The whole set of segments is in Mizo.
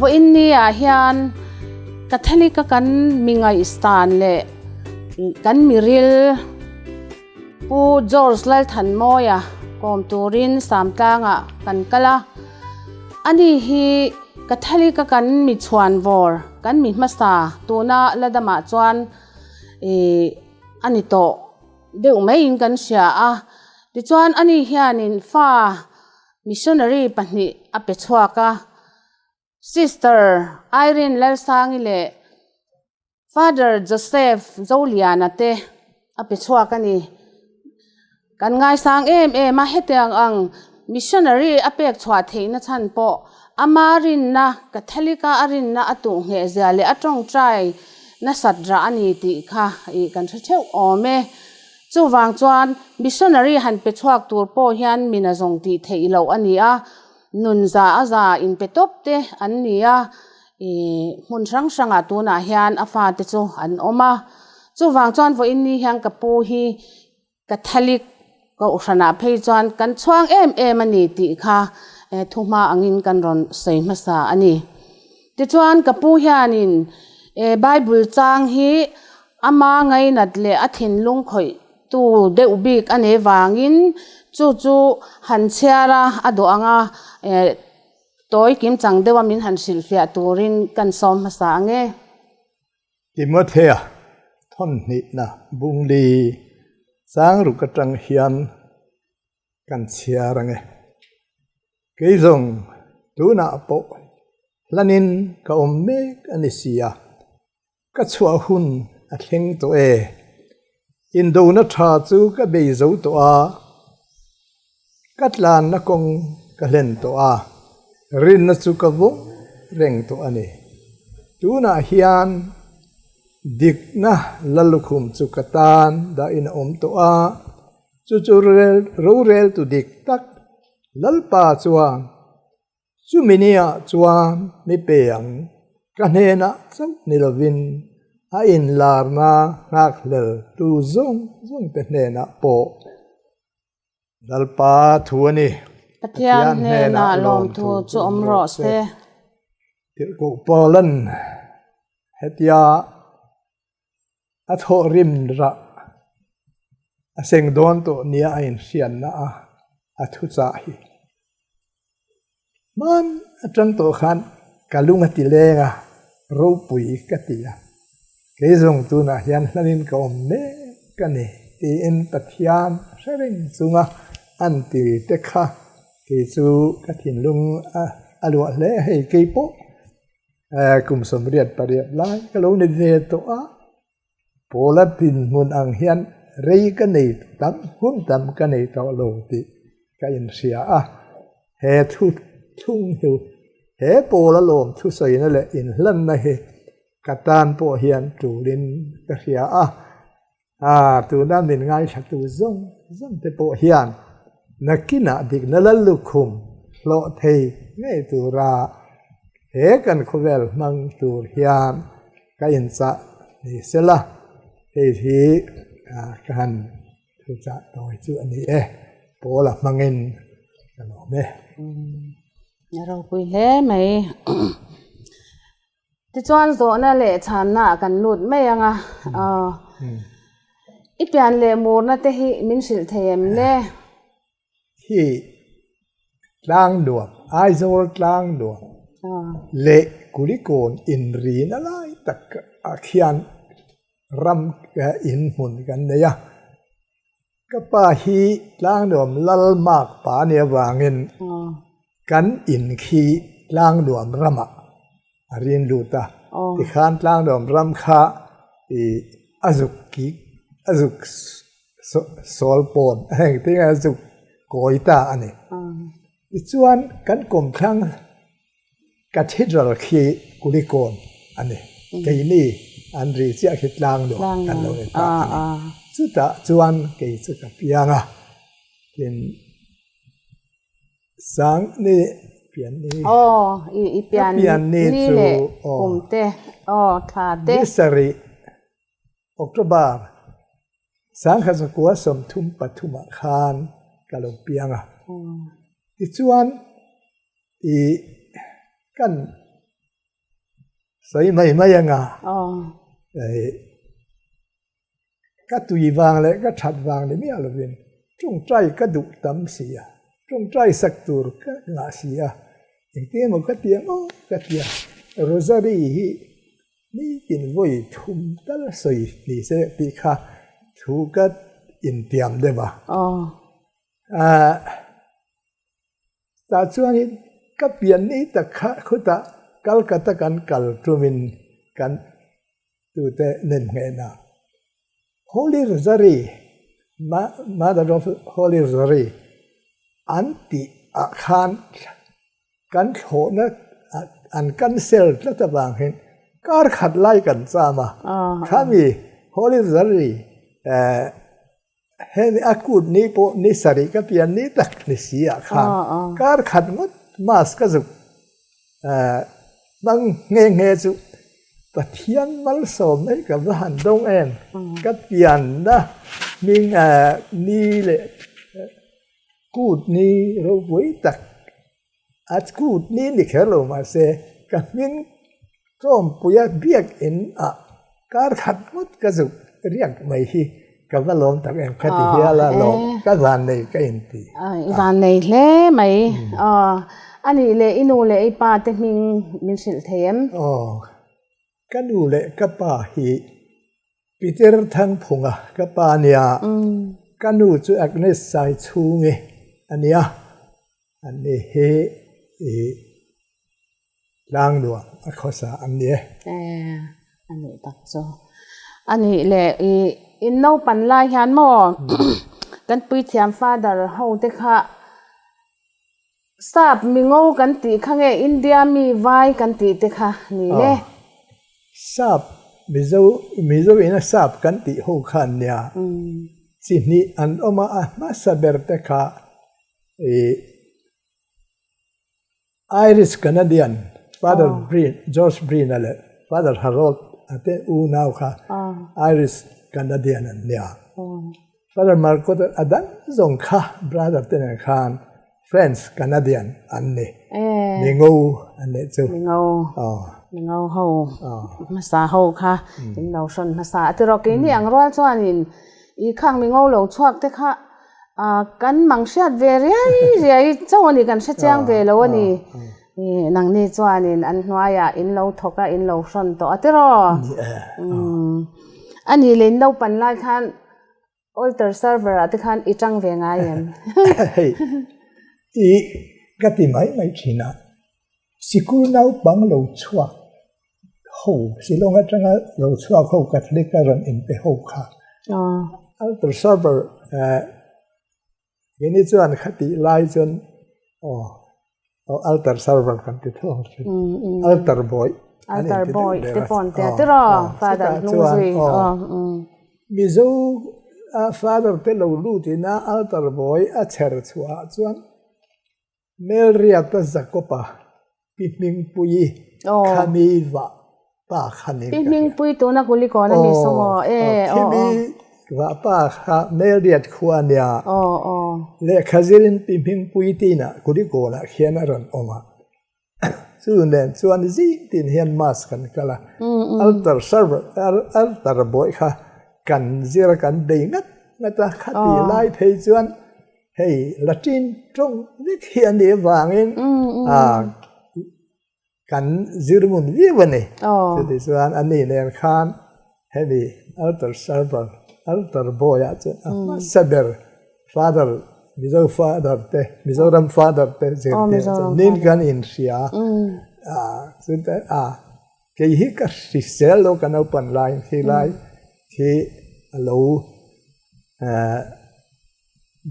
Vawiin ni ah hian Catholic a kan mi ngaihsan leh kan miril Pu George Lalthanmawia kawm turin Samtlangah kan kal a. Ani hi Catholic a kan mi chhuanvawr, kan mi hmasa tuna la damah chuan ih a ni tawh deuh maiin kan hria a. Tichuan ani hianin fa missionary pahnih a pe chhuak a. Sister Irene Lalsangi leh Father Joseph Zoliana te a pe chhuak a ni. Kan ngaisang em em a, hetiang ang missionary a pek chhuah theihna chhan pawh ama rinna, Catholic a a rinna a tuh ngheh zia leh a tawngtai nasat rah a ni tih kha ih kan hre theuh awm e. Chuvang chuan missionary han pe chhuak tur pawh hian mina zawng tih theih loh a ni a, Nun za a za inpe tawp te an ni a, ih hmun hrang hrangah tunah hian a fate chu an awm a. Chuvang chuan vawiin ni hian ka pu hi Catholic kohhranah phei chuan kan chhuang em em a ni tih kha thuhma angin kan rawn sawi hmasa a ni. Tichuan ka pu hianin Bible chang hi ama ngainat leh a thinlung khawih Tu deuh bik a nei vangin chu chu han chhiar a, a duh ang a, tawi kim chang deuh a min han hrilhfiah turin kan sawm hmasa ang e. Timothea thawnhnihna bungli changruk atang hian kan chhiar ang e. Kei zawng tunah pawh hlanin ka awm mek a ni si a. Ka chhuah hun a thleng tawh e. Indona tha chu ka bei zo tawh a, ka tlanna kawng ka hlen tawh a, rinna chu ka vawng reng tawh a ni. Tunah hian dikna la lukhum chu ka tan dahin a awm tawh a, chu chu roreltu dik tak Lalpa chuan Chumi niah chuan mi pe ang, ka hnenah chauh ni lovin a inlarna nghakhlel tu zawng zawng te hnenah pawh Lalpa thu a ni. Pathian hnenah lawmthu chu awm rawh se. Tirhkoh Paulan hetia a thawh rim rah a seng dawn tawh nia a inhriatna a a thuchah hi. Hman atang tawh khan ka lung a ti leng a, ropui ka ti a. Kei zawng tunah hian hlanin ka awm mek a ni tiin Pathian hre reng chunga an ti te kha kei chu ka thinlung a luah hle hei kei pawh. Kum 88 lai ka lo ni ve tawh a, Pawla dinhmun ang hian rei ka nei tam, hun tam ka nei tawh lo tih ka inhria a. He thu thlung hi, he Pawla lawm thusawina leh inhlanna hi ka tan pawh hian tulin ka hria a. Tuna min ngaithlatu zawng zawng te pawh hian nakinah dikna la lukhum hlawh thei ngei tura he kan khawvel hmang tur hian ka inchah ni sela, hei hi ka han thuchah tawi chu a ni e, Paula hmangin ka lawm e. A ropui hle mai. Tichuan zawhna leh chhanna ah kan lut mai ang a, i pian leh murna te hi min hrilh thei em le? Hi tlang nuam, Aizawl tlang nuam leh Kulikawn inrina lai tak ah khian ram in hmun kan nei a. Ka pa hi tlang nuam lal mak pa a nih avangin kan in khi tlang nuam ramah a rin lut a. Tikhan tlang nuam ram kha ih a zuk kik a zuk sawl pawn heng te a zuk kawi ta a ni. Tichuan kan kawmthlang Cathedral khi Kulikawn a ni. Keini an ri chiah khi tlang nuam kan lo ni ta a ni. Chutah chuan kei chu ka piang a, tin sang ni pian ni. Aw, i pian ni leh kum te, aw thla te. Ni sarih October 1933 ah khan ka lo piang a. Tichuan i kan. Sawi mai mai anga ka tui vang leh ka that vang ni miah lovin tawngtai ka duh tam si a, tawngtai sak tur ka ngah si a, engtin emaw ka ti ang aw ka ti a, Rosary hi nitin vawi thum tal sawi ni se tih kha thu ka intiam deuh a. Tah chuanin ka pian ni tak kha khutah Calcutta kan kal tumin kan tute nen hnenah Holy Rosary, Mother of Holy Rosary an tih ah khan kan thlawhna an cancel tlat avang hian kar khat lai kan cham a, khami Holy Rosary Hemi a kut ni pawh ni sarih ka pian ni tak ni si ah khan kar khat ngawt mass ka zuk hmang nghe nghe chu Pathian malsawm mai ka va han dawng em ka pianna hming ni leh kut ni ropui tak A kut ni ni kher lo mahse ka hming tlawmpuia biakinn ah kar khat ngawt ka zuk riak mai hi ka va lawm tak em kha ti hial a lawm ka van nei ka inti. I van nei hle mai. A nih leh i nu leh i pa te hming min hrilh thei em? Aw ka nu leh ka pa hi Peter Thangphunga ka pa a nia, ka nu chu Agnes Saichhungi a nia, anni hi i tlangnuam a khawsa an ni e. E, a nih tak chu. A nih leh i in naupan lai hian maw kan puithiam father ho te kha Sap mingo kan tih kha nge India mi vai kan tih te kha ni le? Sap Mizo Mizo ina sap kan tih ho kha an nia. Chi hnih an awm a, a hmasa ber te kha i Irish Canadian Father Breen George Breen-a leh Father Harold a te unau kha Irish Canadian an nia. Father Marco te a dang zawng kha brother te nen khan French Canadian an ni. Mingo an nih chu. Mingo. Mingo ho hmasa ho kha in lo hrawn hmasa a tiraw keini ang rual chuanin i khang mingo lo chhuak te kha kan mang hriat ve riai riai chauh a ni kan hre chiang ve lo a ni. Nangni chuanin an hnuaiah in lo thawk a in lo hrawn tawh a tiraw. A ni leh in naupan lai khan Altar server ah te khan i tang ve ngai em? Hei, i ka ti mai mai thin a, sikul naupang lo chhuak ho, Shillong atanga lo chhuak ho Catholic a rawn inpe ho kha. Altar server Keini chuan khatih lai chuan aw aw altar server kan ti tho ang chu. Altar boy an Altar inti boy deuh te ber a. pawh an tia Aw tiraw aw father chutah hnung chuan zui aw aw umm. Mizo a father te lo lut ina altar boy a chher chhuah ah chuan Melriata Jakob-a Pi Hmingpuii khami vah pa kha nen ka hria. Pi Hmingpui tuna Kulikawn a ni saw maw? E, aw, aw. Khimi vah pa kha Melriat khua a nia. Aw, aw. Lehkha zirin Pi Hmingpui tinah Kulikawnah khian a rawn awm a. Chu nen chuan zing tin hian mass kan kal a. Altar server, altar bawih kha kan zir a kan bei ngat ngat a. Khati lai phei chuan Hei Latin tawng vek hi a nih avangin kan zir ngun viau a ni. Chutichuan a ni nen khan hemi altar server, altar boy ah chuan a hmasa ber father, Mizo father te, Mizoram father te zirtir chuan nin kan inhria a. Kei hi ka hrisel lo ka naupan laiin khi lai khi a lo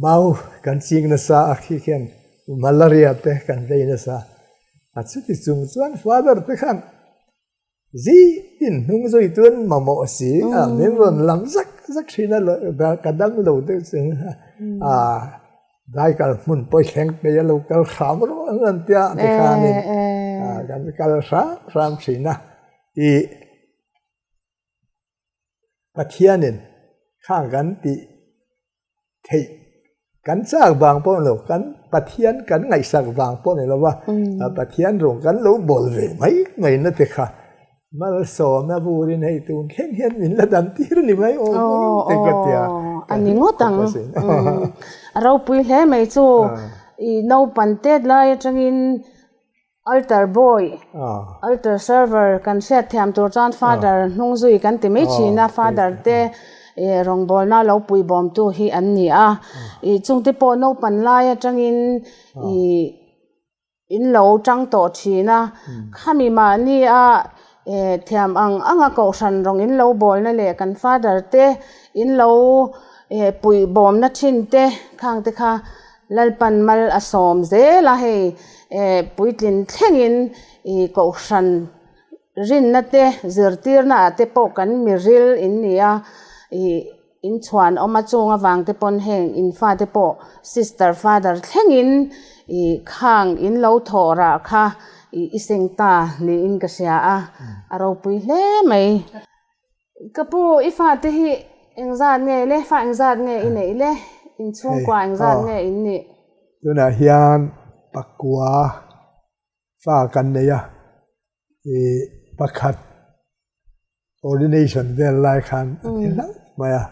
Mau kan ching nasa a khi khian malaria te kan vei nasa a chuti chung chuan father te khan zing hnung zui tun mamawh si a min rawn lam zak zak thin a ka dang lo deuh chung a dai kal hmun pawh i thleng phei a lo kal hram rawh an rawn tia tikhanin kan kal hram hram thin a i Pathianin khang kan tih theih kan chak vang pawh ni lo, kan Pathian kan ngaihsak vang pawh ni lo va, Pathian rawng kan lo bawl ve mai mai na te kha. Malsawmna burin hei tun thleng hian min la dam tir a ni mai aw te ka tia. A ni ngawt ang. A ropui hle mai chu i naupan tet lai atangin altar boy, altar server kan hriat thiam tur chuan father hnung zui kan ti mai thin a, father te rawngbawlna lo puibawmtu hi an ni a. I chungte pawh naupan lai atangin i In lo tang tawh thin a, khami mahni a thiam ang ang a kohhran rawng in lo bawlna leh kan father te in lo puih bawmna thin te khang te kha Lalpan mal a sawm zel a, hei puitlin thlengin i kohhran rinna te zirtirna ah te pawh kan miril in ni a, i In chhuan awm a chung avang te pawn heng in fate pawh sister father thlengin i khang in lo thawh rah kha i i seng ta niin ka hria a, a ropui hle mai. Ka pu i fate hi engzat nge le, fa engzat nge i neih le, in chhungkua engzat nge in nih? Tunah hian pakua fa kan nei a, i pakhat ordination vel lai khan a thi hlauh mai a,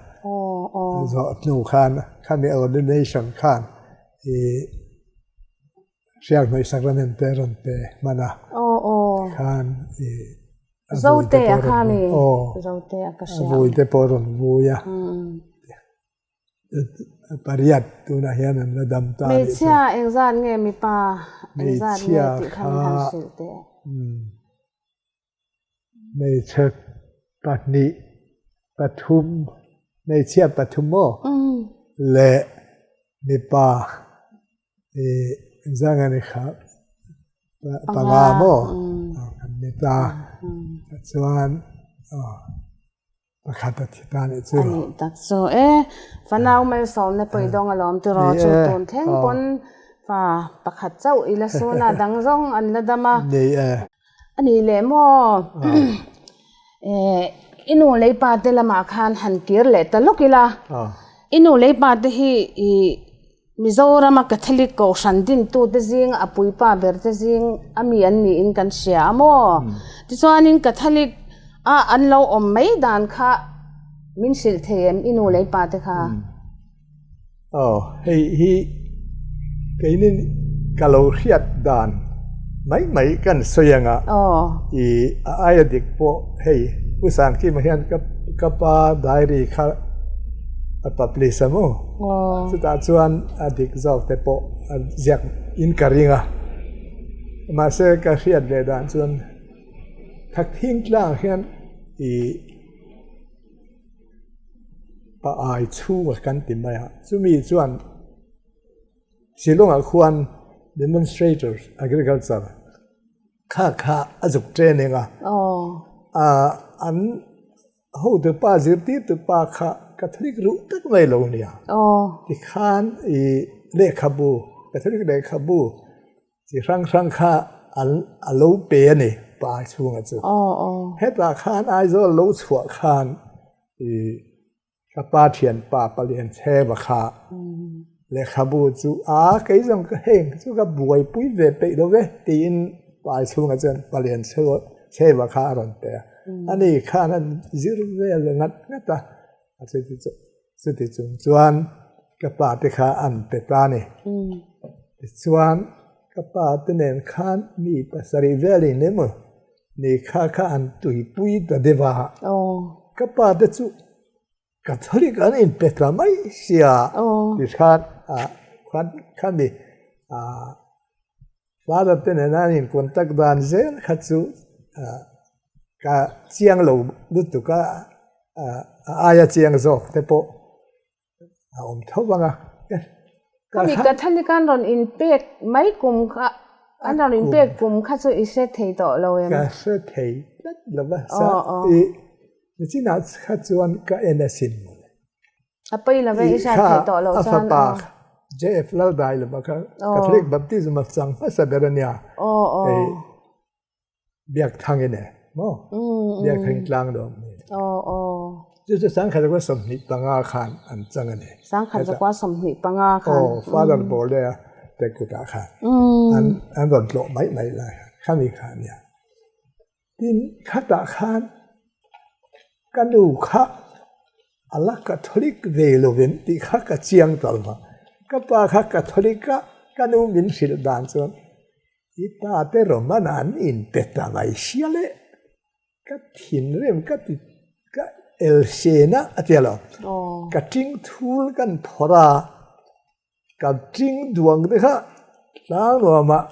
zawh hnu khan khami ordination khan i hriathnawih sacrament te rawn pe hman a, tikhan i a vui te pawh rawn a vui te pawh rawn vui a. Pariat tunah hian an la dam ta anih chu. Hmeichhia engzat nge mipa engzat nge tih kha min han hrilh teh. Hmeichhe pahnih pathum hmeichhia pathum aw leh mipa engzat nge ni kha panga maw kan ni ta chuan Pakhat a thi ta nih chu. A nih tak chu e. Fanau malsawmna pawh i dawng alawm tiraw chu tun thleng pawn fa pakhat chauh i la sun a, dang zawng an la dam a. Ni e. A nih leh maw i nu lei pa te lamah khan han kir leh ta lawk ila. I nu lei pa te hi i Mizorama Catholic Kohhran dintute zing a puipa berte zing a mi an niin kan hria a maw? Tichuanin Catholic a an lo awm mai dan kha min hrilh thei em i nu leh i pa te kha? Aw, hei hi keini ka lo hriat dan mai mai kan sawi ang a, i a aia dik pawh hei Pu Sangkima hian ka pa diary kha a publish a maw? Chutah chuan a dik zawk te pawh a ziak in ka ring a, mahse ka hriat ve dan chuan Thakthing tlang hian ih pa ai chhunga kan ti mai a, chumi chuan Shillong-ah khuan demonstrators agriculture kha kha a zuk training a, an Hotu pa zirtirtu pa kha Catholic ruh tak mai lo nia. Tikhan i lehkhabu, Catholic lehkhabu chi hrang hrang kha an a lo pe a ni pa chhunga chu. Hetah khan Aizawl lo chhuah khan i ka pa thianpa palian chheva kha lehkhabu chu a kei zawng ka heng chu ka buaipui ve peih lo ve tiin pa chhunga chuan palian chheva kha a rawn pe a. Ani khan a zir vel ngat ngat a, chuti chung chuan ka pa te kha an pe ta a ni. Tichuan ka pa te nen khan mi pasarih velin emaw ni kha kha an tuipui ta deuh a, ka pa te chu Catholic an inpe tla mai sia tikhan khami Father te nena an in contact dan zel kha chu ka chiang lo lutuk a, a aia chiang zawk te pawh a awm tho vang a. Khami Catholic an rawn inpek mai kum kha an rawn inpek kum kha chu i hre thei tawh lo em? Ka hre thei tlat lo va, nichinah kha chuan ka en asin mawle. A pawi lo ve i hriat theih tawh loh chuan. A fapa JF Laldailova kha Catholic baptism a chang hmasa ber a nia. Hei Biakthangin e maw? Biakthangin tlang dawm ni. Chu chu 1925 khan an chang a ni. 1925 khan. Aw, Father Bawlea te kutah khan an rawn tlawh mai mai lai khan khami kha a nia. Tin, khatah khan ka nu kha a la Catholic ve lo vem tih kha ka chiang ta lo va. Ka pa kha Catholic a, ka nu min hrilh dan chuan i pa te Roman an inpe ta mai sia le. Ka thinrim ka ti ka elsen a a tia lo. Ka ting thul kan phawrh a, ka ting duang te kha Tlangnuamah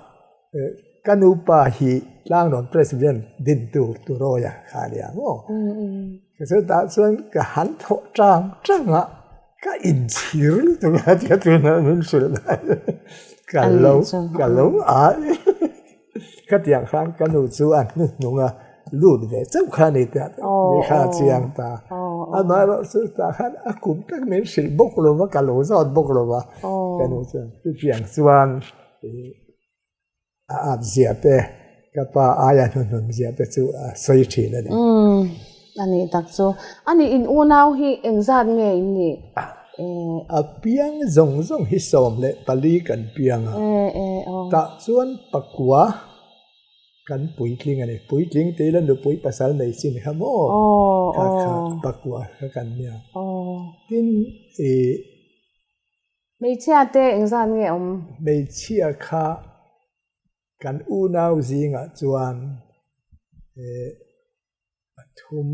ka nupa hi Tlangnuam President dintu Turawia kha a nia maw? Chutah chuan ka han thawh tang tang a, ka inchhir lutuk a tia tunah min hrilh lai ka lo ka lo ai. Khatiang khan ka nu chu a hnuhnung a lut ve chauh kha a ni tih ni kha a chiang ta. Amaherawh chu tah khan a kum tak min hrilh bawk lo va, ka lo zawt bawk lo va. Ka nu chuan chutiang chuan a at zia te, ka pa aia hnuhnun zia te chu a sawi thin a ni. A nih tak chu. A nih in unau hi engzat nge in nih? A piang zawng zawng hi 14 kan piang a, tah chuan pakua kan puitling a ni. Puitling tih ila nupui pasal nei chin kha maw? Kha kha pakua kha kan nia. Tin ih. Hmeichhia te engzat nge awm? Hmeichhia kha kan unau zingah chuan ih pathum.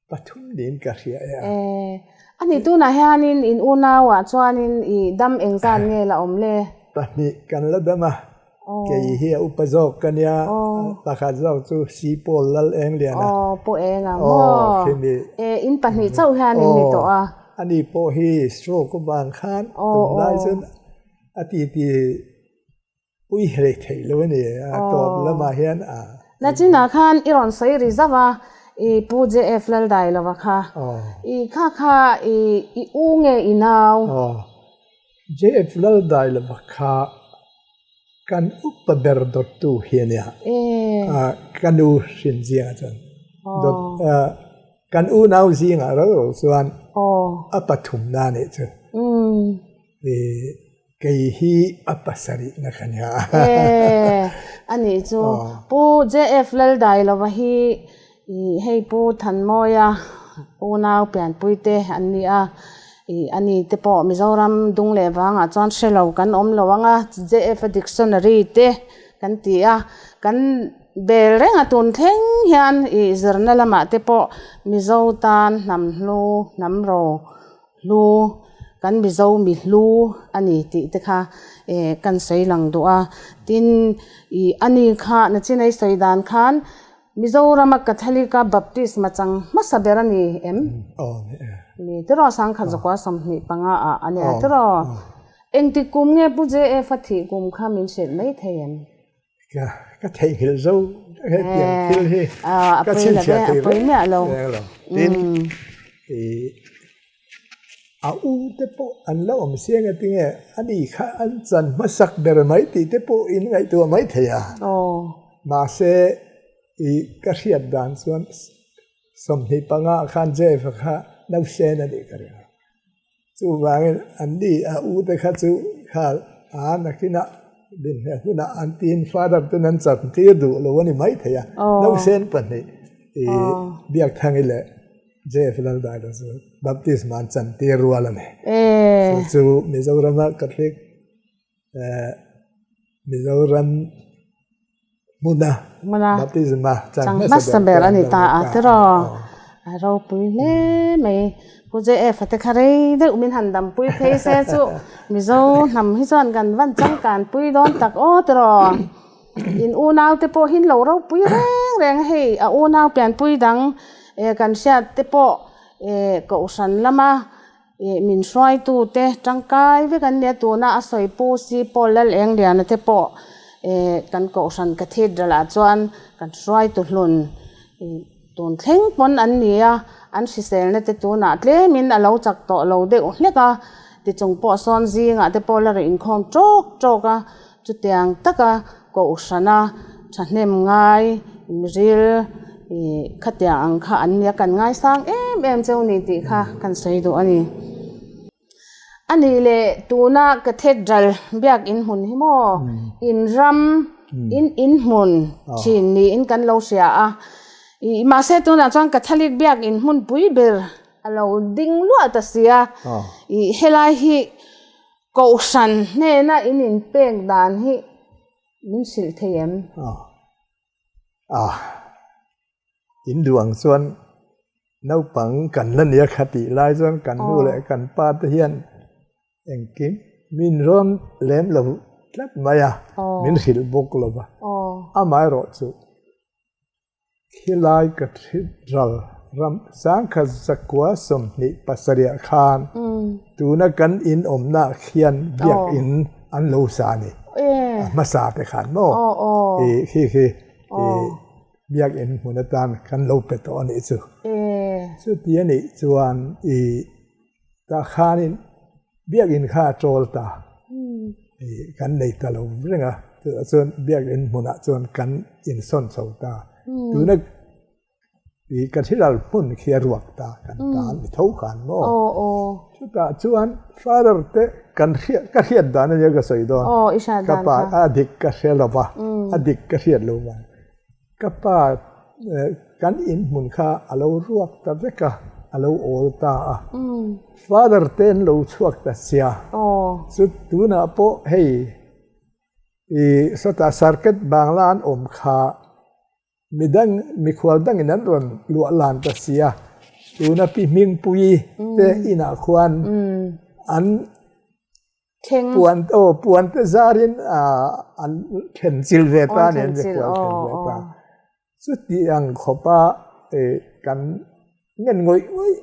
Pathum niin ka hria e a. Eh, a ni tunah hianin in unauah chuanin i dam engzat nge la awm le? Pahnih kan la dam a, kei hi a upa zawk ka nia, pakhat zawk chu Sipawl Lal eng lian a. Aw, Pu Enga maw? Eh, in pahnih chauh hian in ni tawh a. Ani pawh hi stroke avang khan tunlai chuan a titi Ui hlei theih lo a ni, a tawp lamah hian a. Nachinah khan i rawn sawi ri zauh a, i Pu JF Laldailova kha. I kha kha i i u nge i nau? Aw, JF Laldailova kha kan upa ber dawttu hi a nia. Ka nu hrin zingah chuan dawt kan unau zingah ro ro chuan a pathumna a nih chu. Kei hi a pasarihna ka nia. E, a nih chu. Pu JF Laldailova hi hei Pu Thanmawia unau pianpuite an ni a, a ni te pawh Mizoram dung leh vangah chuan hre lo kan awm lo ang a, JF a dictionary te kan ti a, kan bel reng a tun thleng hian zirna lamah te pawh Mizo tan hnam hlu hnam ro Hlu, kan Mizo mi hlu a ni tih te kha kan sawi lang duh a. Tin, ih a ni kha nachinai sawi dan khan Mizorama Catholic-a baptisma chang hmasa ber a ni em? Aw ni e. Ni tiraw sangkhat zakua 25 ah a nia tiraw? Engtik kum nge Pu JF a thih kum kha min hrilh mai thei em? Ka ka theihnghilh zo hetiang thil hi ka chhinchhiah thei reng reng lo. Tin, ih a u te pawh an la awm si anga tinge ani kha an chan hmasak ber mai tih te pawh in ngaihtuah mai thei a. Mahse, ih ka hriat dan chuan 25 ah khan Jeff a kha nausen a nih ka ring a. Chuvangin anni a u te kha chu kha a nakinah dinhne hunah an tiin father ten an chan tir duh lo a ni maithei a. Nausen pahnih i Biakthangi leh JF Laldaila chu baptisma an chan tir rual a ni. Chu chu Mizorama Catholic Mizoram hmuna baptism a chan hmasa ber a ni ta a tiraw a ropui hle mai Pu JF a te kha rei deuh min han dampui phei se chu Mizo hnam hi chuan kan van changkan pui dawn tak aw tiraw in unau te pawh hi an lo ropui reng reng a hei a unau pianpui dang kan hriat te pawh kohhran lama Ih min hruaitute tangkai vek an nia tuna a sawi Pu Si Paul Lalengliana te pawh ih kan Kohhran Cathedral ah chuan kan hruaitu hlun ih tun thleng pawn an ni a, an hriselna te tunah tlemin a lo chak tawh lo deuh hlek a, tichung pawh sawn zingah te pawh la rawn inkhawm tawk tawk a, chutiang taka Kohhrana thahnem ngai miril ih khatiang ang kha an nia kan ngaisang em em cheu ni tih kha kan sawi duh a ni. A nih leh tuna Cathedral biakin hmun hi maw in ram. in in hmun thin niin kan lo hria a. Ih mahse tunah chuan Catholic biakin hmunpui ber a lo ding luah ta si a. Ih helai hi Kohhran hnena in inpek dan hi min hrilh thei em? A, in duh ang chuan naupang kan la nia kha tih lai chuan kan nu leh kan pa te hian engkim min rawn lem lo tlat mai a, min hrilh bawk lo va. Amaherawh chu Khilai Cathedral ram sangkhat zakua 27 khan tuna kan in awmnaah khian biakin an lo sa a ni. A hmasa te khan maw? Ih khi khi ih biakin hmun atan kan lo pe tawh a nih chu. Chuti a nih chuan ih tah khanin Biakinn kha a chawl ta. Kan nei ta lo reng a, chutah chuan biakinn hmunah chuan kan insawn chho ta. Tuna Cathedral hmun khi a ruak ta, kan ta an ni tho khan maw? Chutah chuan Father te kan hriat, ka hriat dan ania ka sawi dawn. Ka pa a dik ka hre lo va, a dik ka hriat lo vang. Ka pa kan in hmun kha a lo ruak ta vek a, a lo awl ta a. Father te an lo chhuak ta sia. Chu tunah pawh hei i sawtah circuit bangla an awm kha midang mikhual dangin an rawn luah lan ta sia. Tuna Pi Hmingpuii te inah khuan an Thleng. Puan aw puan te zarin an then chil ve ta nen ve kual then ve ta. Chuti ang khawpa kan ngen ngawih ngawih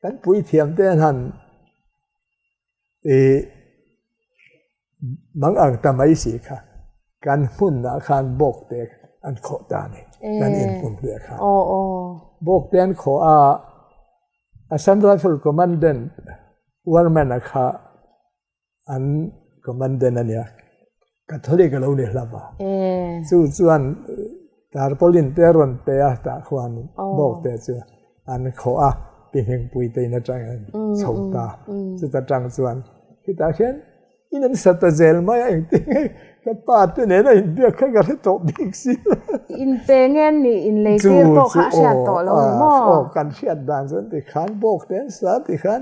kan puithiam te an han mang ang ta mai si kha kan hmunah khan bawk te an khawh ta a ni kan inhmun hliah khan. Bawk te an khawh a. Assam Rifle Commandant Warman-a kha an Commandant a nia, Catholic a lo ni hlauh a. Chu chuan tarpaulin te a rawn pe a, tah khuan bawk te chu an khawh a, Pi Hmingpui te in atangin chho ta. Chuta tang chuan khitah khian In an sa ta zel mai a engtin nge ka pa te nen a inbiak kha ka hre tawh bik si lo. In pe nge an nih in lei tir pawh kha a hriat tawh lo ni maw? Aw kan hriat dan chuan tikhan bawk te an sa tikhan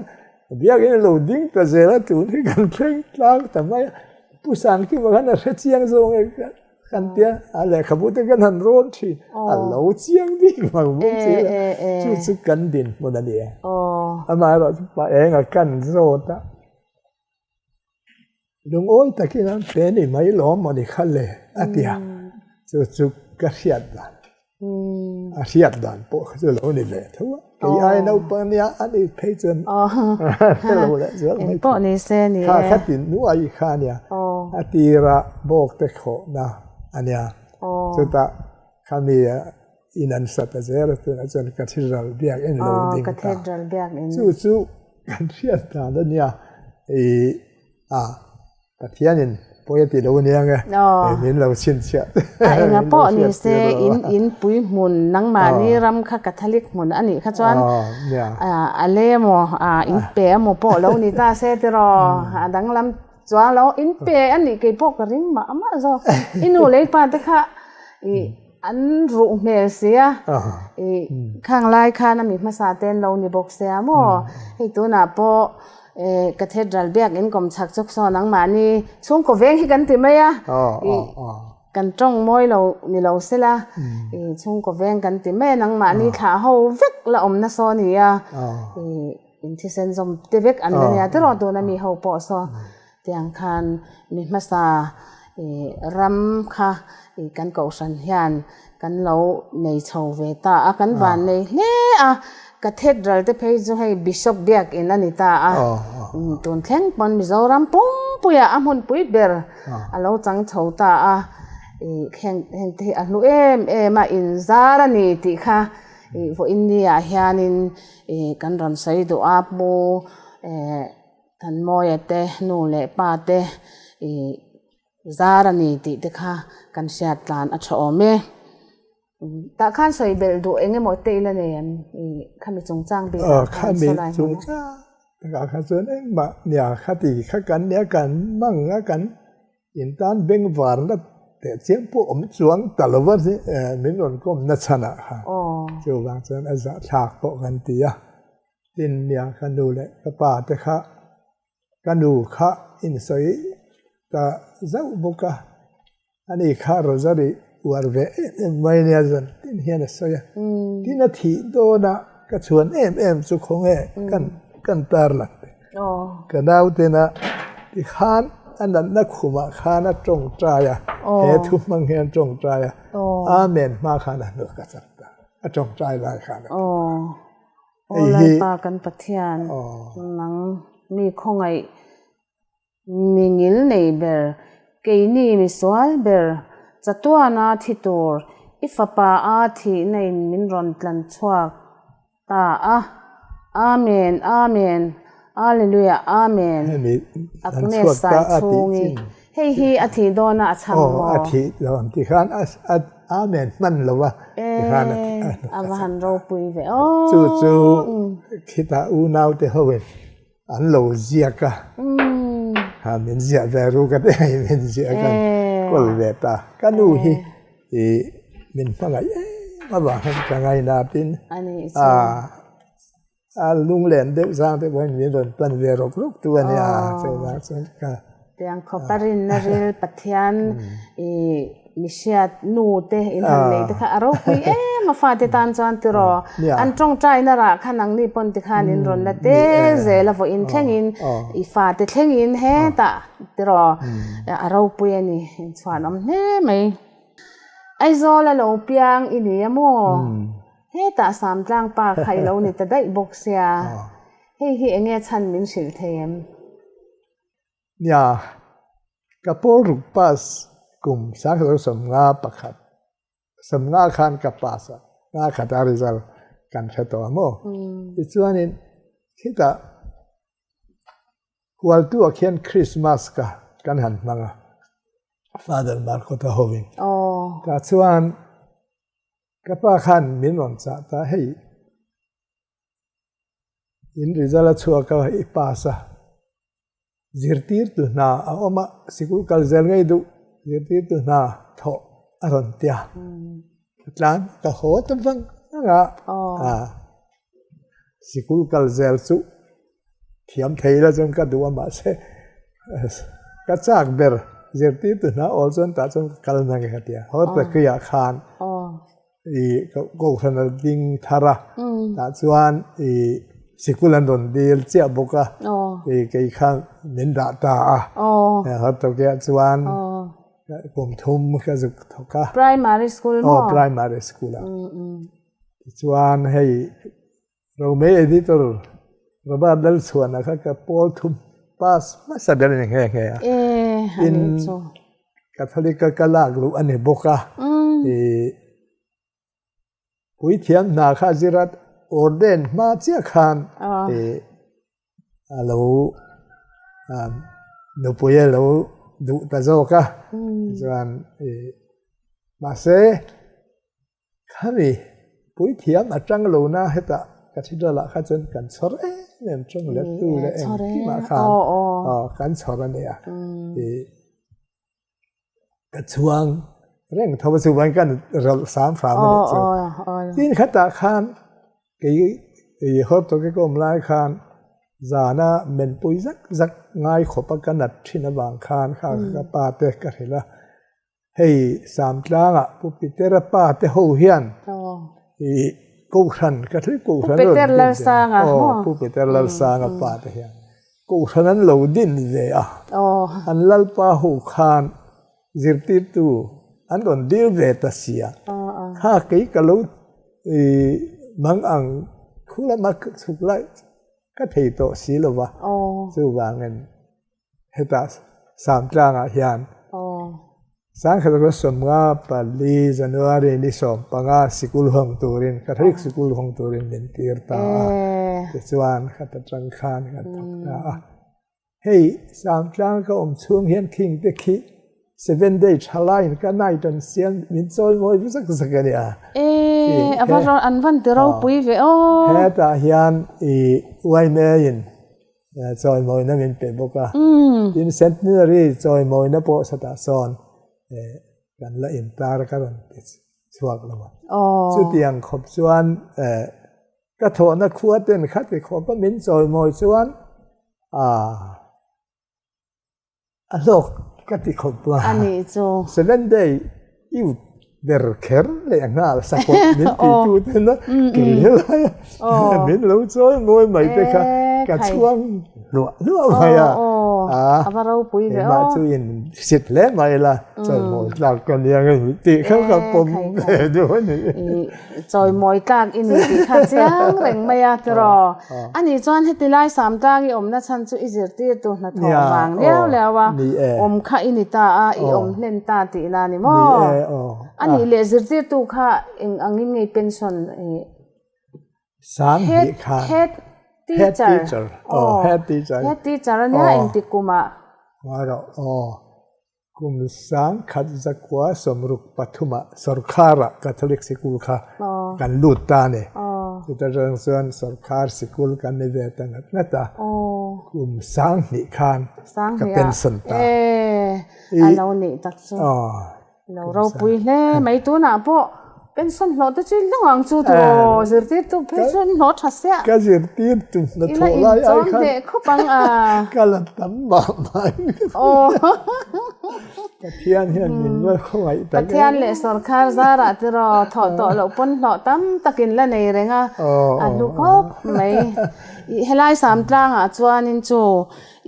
biakin a lo ding ta zel a tun hi kan thleng tlang ta mai a. Pu Sangkima khan a hre chiang zawng e. Kan tia a lehkhabu te kan han rawn thin a lo chiang bik mang bawk si la chu chu kan dinhmun a ni a. Amaherawhchu pa enga kan zawt a. Lungawi takin an pe ni mai lawm maw ni kha le a ti a, chu chu ka hriat dan, a hriat dan pawh kha chu lo ni ve tho a, kei ai naupang nia a ni phei chuan hre lo leh zual mai thei, kha kha ti nuai kha a nia, a tira bawk te khawhna a nia, chutah khami in an sa ta zel a tunah chuan Cathedral biakinn lo ding ta chu chu kan hriat dan a nia ih a Pathianin pawi a ti lo ania nge min lo chhinchhiah a enga pawh ni se in in pui hmun nangmahni ram kha Catholic hmun a nih kha chuan a le emaw in pe emaw pawh lo ni ta se tiraw a danglam chuan lo in pe a nih kei pawh ka ring mah mah zawk i nu leh i pa te kha ih An ruh hmel sia, i khang lai khan a mi hmasa te an lo ni bawk sia maw? Hei tunah pawh Cathedral biakin kawm chhak chawk saw nangmahni chhungkaw veng hi kan ti mai a, i kan tawng mawi lo ni lo sela, i chhungkaw veng kan ti mai a, nangmahni thlah ho vek la awmna saw a ni a, i inthisen zawm te vek an la nia tiraw tuna mi ho pawh saw. Tiang khan mi hmasa ram kha kan kohhran hian kan lo nei chho ve ta a, kan van nei hle a, Cathedral te phei chu hei Bishop biakin a ni ta a, tun thleng pawn Mizoram pumpuiah a hmunpui ber a lo chang chho ta a, heng te hi a hlu em em a, inzar a ni tih kha vawiin niah hianin kan rawn sawi duh a, Pu. Thanmawia te nu leh pa te ih zar a ni tih te kha kan hriat tlan a tha awm e. Tah khan sawi belh duh eng emaw te ila nei em ih khami chungchang bik ah khan saw lai hmun a. Khami chungchang takah kha chuan engmah nia kha ti kha kan nia kan mang a kan intan bengvarna. Teh chiam pawh awm chuang ta lo va min rawn kawmna chhanah khan chuvang chuan a zahthlak pawh kan ti a. Tin nia ka nu leh ka pa te kha ka nu kha insawi ta zauh bawk a, ani kha Rosary uar ve em em mai nia zan tin hian a sawi a. Tin a thih dawnah ka chhuan em em chu khawnge kan kan tarlang te. Ka nautena tikhan a natna khumah khan a tawngtai a, he thu hmang hian a tawngtai a, Amen hma khan a hnuk a chak ta, a tawngtai lai khan a tawngtai. Aw Lalpa kan Pathian, nang mi khawngaih Mi ngil nei ber, keini mi sual ber, chatuana thi tur i fapa a thihna in min rawn tlan chhuak ta a. Amen, Amen, Alleluia, Amen. Hemi tlan Agnes chhuak ta a tih Saichhungi, chin. Hei hi a thih dawna a chhang Aw, maw? a thih dawn ti khan a Amen hman lo a ti khan a E, hnuk a a va chak han ta. ropui ve aw. Chu chu khitah unaute ho in An lo ziak a, ha min ziah ve ru ka ti hei min ziah khan kawl ve ta. Ka nu hi i min hmangaih em avang hian ka ngaina tin a lunglen deuh zang te pawhin min rawn pan ve rawk rawk tu a nia chuvang chuan ka Tiang khawp a rinna ril Pathian i mihriat nu te in han nei te kha a ropui em a fate tan chuan tiraw an tawngtaina rah kha nangni pawn tikhan in rawn la tel zel a vawiin thlengin i fate thlengin hetah tiraw a ropui a ni inchhuanawm hle mai. Aizawl a lo piang i ni a maw? Hetah Samtlang pa kha i lo ni ta daih bawk sia hei hi enge chhan min hrilh thei em? Nia, ka pawl ruk pass kum sanglo 51 50 khan ka pass a, nga khat a result kan hre tawh a maw? Tichuanin khitah Hualtu ah khian Christmas ka kan han hmang a, Father Markota hovin. Tah chuan ka pa khan min rawn chah ta, hei In result a chhuak a, i pass a. Zirtirtu hna a awm a, sikul kal zel ngei duh zirtirtu hna thawh a rawn ti a. Ka tlan ka haw ta vang vang a, sikul kal zel chu thiam thei la chuan ka duh a mahse ka chak ber zirtirtu hna awl chuan tah chuan ka kal na nge ka ti a, haw ta kuiah khan. I kohhran a ding thar a, tah chuan i sikul an rawn dil chiah bawk a, i kei kha min dah ta a, Hawtawkiah chuan kum thum ka zuk thawk a. Primary school maw? Aw, primary school a. Tichuan hei Romei editor Robert Lalchhuana kha ka pawl thum pass hmasa ber a ni nghe nghe a. Tin Catholic a ka lak luh a ni bawk a. I puithiam hna kha zir a ordain hma chiah khan i a lo nupui a lo duh ta zawk a. Chuan i mahse Khami puithiam a tang lo na hetah cathedral ah kha chuan kan chhawr em em tawng let tu leh engkimah khan kan chhawr a nia i ka chhuang reng tho a chuan kan rawlh hram hram a nih chu. Tin khatah khan kei i Hortoki ka awm lai khan zana menpui zak zak ngai khawp a ka nat thin avang khan kha ka pa te ka hrilh a. Hei Samtlangah Pu Petera pa te ho hian i Kohhran Catholic Kohhran Pu Peter Lalsanga maw? Pu Peter Lalsanga pa te hian Kohhran an lo din ve a, an Lalpa ho khan zirtirtu an rawn dil ve ta sia, kha kei ka lo i mang ang khu lama chhuk lai ka thei tawh si lo va, chuvangin Hetah Samtlangah hian 1954 January ni 15 sikul hawng turin, Catholic sikul hawng turin min tir ta a. Tichuan khat atang khan kan thawk ta a. Hei Samtlang ka awm chhung hian khing te khi Seven Day thalaiin ka night an siam min chawi mawi zak zak a nia. E, a va an van ti ropui ve aw. Hetah hian i YMA-in Chawimawina min pe bawk a. Tin Centenary chawimawina pawh satah sawn. Kan la intar ka rawn ti chhuak lo a. Chutiang khawp chuan ka thawhna khua ten khati khawpa min chawimawi chuan a hlawk ka ti khawp a. Seven day youth ber kher leh nghal sakawt min ti tu ten a kei helai a min lo chawimawi mai te kha ka chhuang hluah hluah mai a. Keimah chu in sit hle mai la. Chawimawi tlak ka nia nge ni tih kha ka pawm ve duh a ni. Chawimawi tlak i ni tih kha chiang reng mai a tiraw. A nih chuan heti lai Samtlang i awmna chhan chu i zirtirtu hnathawh vang liau liau a awm kha i ni ta a, i awm hlen ta tihna a ni maw? A nih leh zirtirtu kha eng angin nge i pension i Sang hnih khan. Head teacher. Aw, head teacher. Head teacher a nia engtik kumah? Ngarawh aw. Kum 1963 ah sorkharah Catholic sikul kha kan lut ta a ni. Chuta tang chuan sorkhar sikul kan ni ve ta ngat ngat a. Kum 2000 khan ka pension ta. A lo nih tak chu. Lo ropui hle mai tunah pawh pension hlawh te chu i hlawng ang chu tiraw zirtirtu phei chuan hlawh tha siah. Ka zirtirtu hnathawh lai ai khan khawp ang a. Ka la tam mah mah in ka hria. Pathian hian min va khawngaih tak em. Pathian leh sorkar zarah tiraw thawh tawh loh pawn hlawh tam takin la nei reng a, a hlu khawp mai. I helai Samtlangah chuanin chu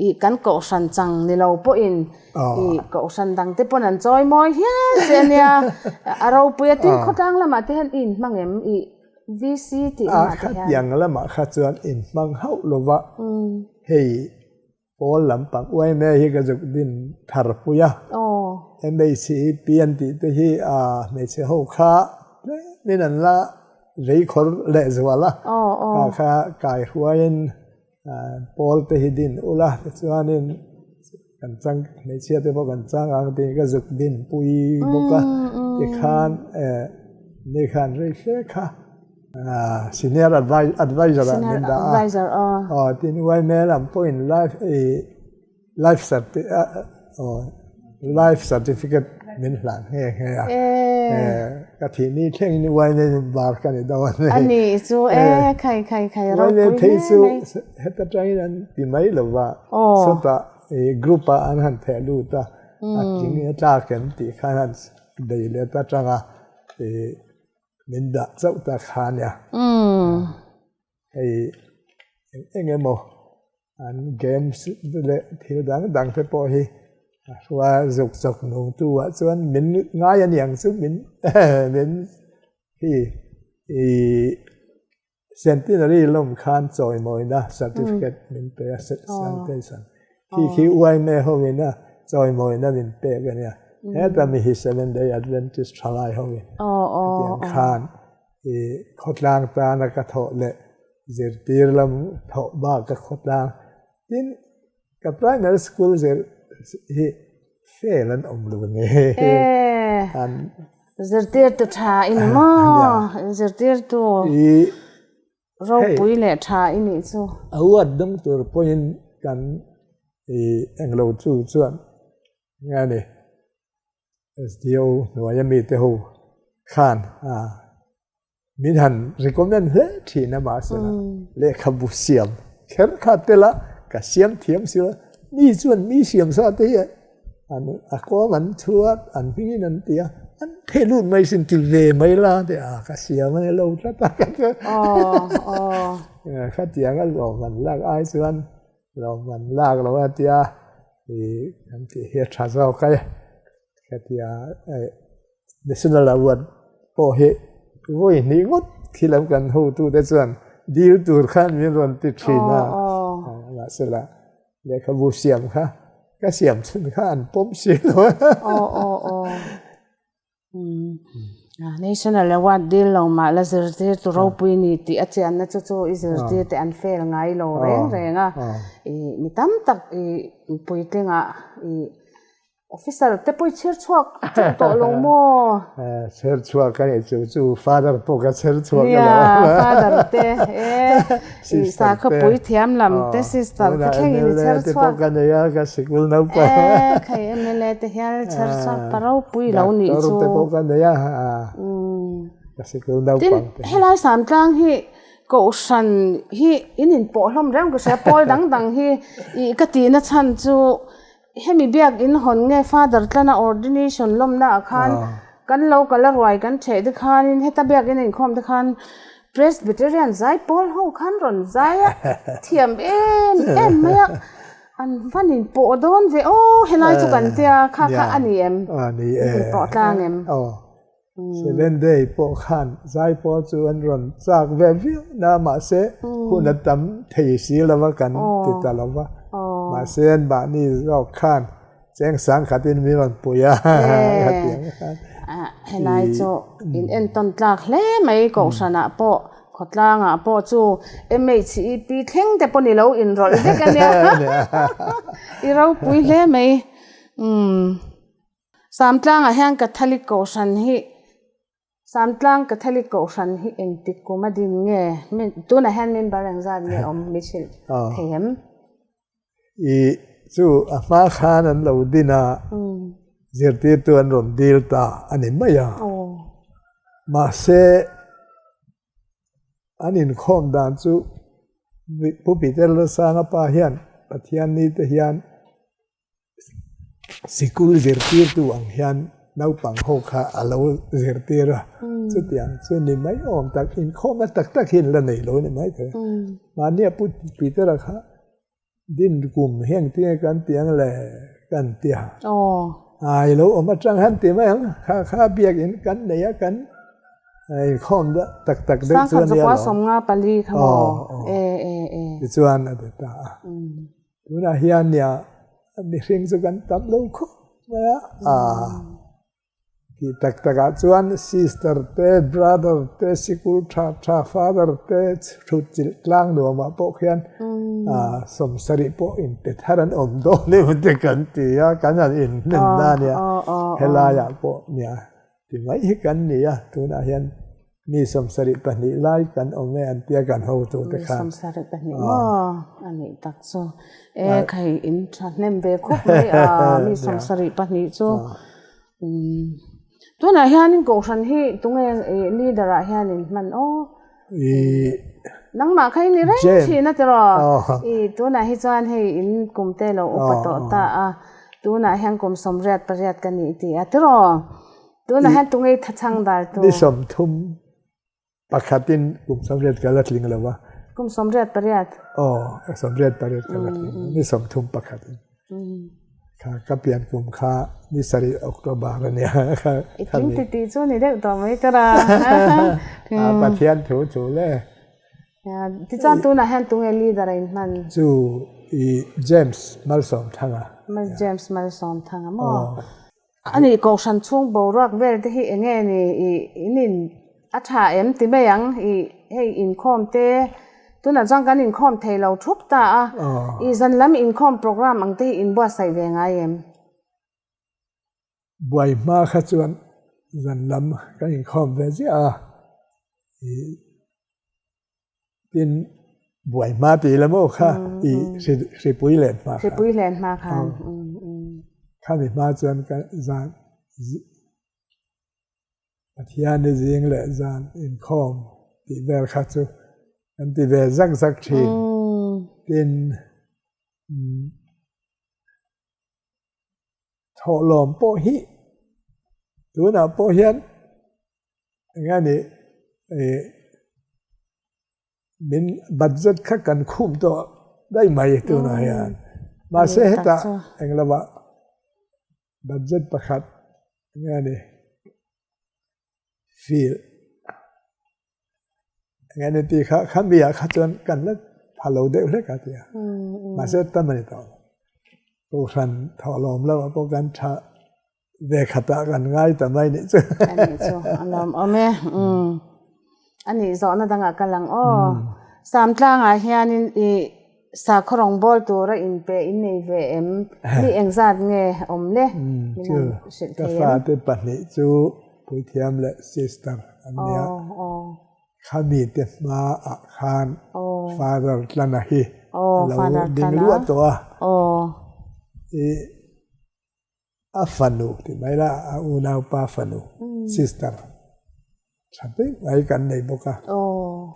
i kan kohhran chang ni lo pawhin I kohhran dang te pawn an chawi mawi hial che a nia. A ropui a tin khawtlang lamah te hian i inhmang em? I VC tih lamah te hian. A khatiang lamah kha chuan inhmang hauh lo va. Hei pawl lampang yma hi ka zuk din thar pui a. MHCEP an tih te hi a hmeichhe ho kha tlemin an la vei khawr lehzual a. Kha kha kaihruaiin Pawl te hi din ula tichuanin kan chang hmeichhia te pawh kan chang ang tiin ka zuk din pui bawk a tikhan ni khan rei hle kha senior advisor ah min dah a aw tin yma lam pawhin life Life life certificate min hlan nghe nghe a. Ka thih ni thleng in uai nei in bar ka ni dawn a ni. A ni chu e khai khai khai ropui hle mai. Thei chu heta tangin an ti mai lo va. Sawtah group ah an han theh lut a. A tling a tlak em tih khan han bei let atanga min dah chauh ta kha nia. Hei eng eng emaw an games leh thil dang dang te pawh hi a hrua zuk chawk nung tu ah chuan min ngai a niang chu min min hi ih centenary lawm khan chawimawina certificate min pe a salutation khi khi yma ho in a chawimawina min pek a nia heta mi hi Seventh Day Adventist thalai ho in hetiang khan I khawtlang tana ka thawh leh zirtir lam thawh bak ka khawtlang tin ka primary school zir hi fail an awm lo ni. An zirtirtu tha i ni maw? Zirtirtu ropui leh tha i nih chu. A huat dawng tur pawhin kan i englo chu chuan nge ni. SDO hnuaia mite ho khan min han recommend hle thin a mahse lehkhabu siam kher kha tel a ka siam thiam si lo mi chuan mi siam sa te hi an a kawng an chhuat an hmingin an ti a an theh lut mai sin ti ve mai la te a ka siam a ni lo tlat a khatiang a lawm an lak ai chuan Lawm an lak lo a tia ih kan tih hi a tha zawk a e hetia National Award pawh hi vawi hnih ngawt khi lo kan hotute chuan dil tur khan min rawn ti thin a mahse la lehkhabu siam kha ka siam chhun kha an pawm si lo a. National Award dil lo mah la zirtirtu ropui ni tih a chianna chu chu i zirtirte an fail ngai lo reng reng a. Ih mi tam tak ih puitlingah ih officer te pawh i chher chhuak teuh tawh lo maw? Chher chhuak a nih chu chu father pawh ka chher chhuak a lo. Nia father te e ih sakhaw puithiam lam te sister te thlengin i chher chhuak. Tunah MLA te pawh ka nei a ka sikul naupang. E khai MLA te hial chher chhuak pa ropui lo nih chu. Doctor te pawh ka nei a, ka sikul naupang te. Tin, helai Samtlang hi Kohhran hi in inpawh hlawm reng ka hria, pawl dang dang hi ih ka tihna chhan chu hemi biak in hawn nge Father tlana ordination lawmna ah khan kan lo kal a ruai kan theh te khanin heta biak in a inkhawm te khan Presbyterian zai pawl ho khan rawn zai a thiam em em mai a, an van inpawh dawn ve aw helai chu kan tia kha kha a ni em? In inpawh tlang em? Seven Day pawh khan zaipawl chu an rawn chak ve viau na mahse hun a tam thei si lo va kan ti ta lo va. Mahse an mahni zawk khan cheng sang khatin min rawn pui a hetiang khan. Helai chu in entawn tlak hle mai Kohhranah pawh khawtlangah pawh chu MHEP thleng te pawh ni lo inrawlh vek a nia i ropui hle mai. Samtlangah hian Catholic Kohhran hi Samtlang Catholic Kohhran hi engtik kum a din nge? Tunah hian member engzat nge awm mi hrilh thei em? I chu a hma khan an lo din a, zirtirtu an rawn dil ta a ni mai a. Mahse an inkhawm dan chu Pu Peter Lalsanga pa hian Pathian ni te hian Sikul zirtirtu ang hian naupang ho kha a lo zirtir a, chutiang chu ni mai awm tak inkhawmna tak tak hi an la nei lo a ni mai thei. Mahnia Pu Peter-a kha din kum heng tinge kan ti ang le kan ti a, ai lo awm atang han ti mai ang, kha kha biakin kan nei a kan inkhawm tak tak deuh chu a nia lo. Tichuan a ti ta a. Tunah hian nia mihring chu kan tam lo khawp mai a, aah tih tak takah chuan sister te brother te sikul tha tha father te thut chilh tlang nuamah pawh khian aah sawmsarih pawh inpe thar an awm dawn em te kan ti a, kan han inhnen na nia helaiah pawh nia. Ti mai hi kan ni a, tunah hian mi 72 lai kan awm e an tia kan hotu te khan. Mi 72 maw a nih tak chu. E khai in tha hnem ve khawp mai a mi 72 chu. Tunah hian Kohhran hi tunge leader ah hian in hman aw. Nangmah kha i ni reng thin a tiraw? I tunah hi chuan hei in kum te lo upa tawh ta a, tunah hian kum 88 ka nih ti a tiraw? Tunah hian tunge i thachhang dal tu? Ni 31 in kum 80 ka la tling lo va. Kum 88? Aw, 88 ka la tling lo, ni 31 in. Kha ka pian kum kha ni sarih October a nia. I tling ti tih chu ni deuh tawh mai tara. Pathian thu thu le. Tichuan tunah hian tunge leader a inhman? Chu i James Malsawmthanga. James Malsawmthanga maw? A nih Kohhran chhung boruak vel te hi eng nge ni i in in a tha em ti mai ang i hei inkhawm te tunah chuan kan inkhawm thei lo thup ta a i zan lam inkhawm program ang te hi in buatsaih ve ngai em? Buai hma kha chuan zan lam kan inkhawm ve ziah a i Tin, buai hma tih la maw kha i hripui len hma kha. Hripui len hma khan. Khami hma chuan ka zan Pathian i zing leh zan inkhawm tih vel kha chu kan ti ve zak zak thin. Tin, thawhlawm pawh hi tunah pawh hian Eng ni min budget kha kan khum tawh daih mai tunah hian mahse hetah eng lamah budget pakhat eng ni field eng ni tih kha khami ah kha chuan kan la pha lo deuh hlek a tia mahse tam a ni tawh lo kohhran thawhlawm lamah pawh kan tha Ve khatah kan ngai ta mai nih chu. A nih chu, a lawm awm e. A nih zawhna dangah ka lang aw. Samtlangah hianin i sakhaw rawngbâwl tura inpe in nei ve em? Mi engzat nge awm le? Min han hrilh thei em? Ka fate pahnih chu Puithiam leh Sister an nia. Khami te hmaah khan Father Tlana hi a lo ding luah tawh a. I. A fanu ti mai la, a unaupa fanu, sister, tha deuh mai kan nei bawk a.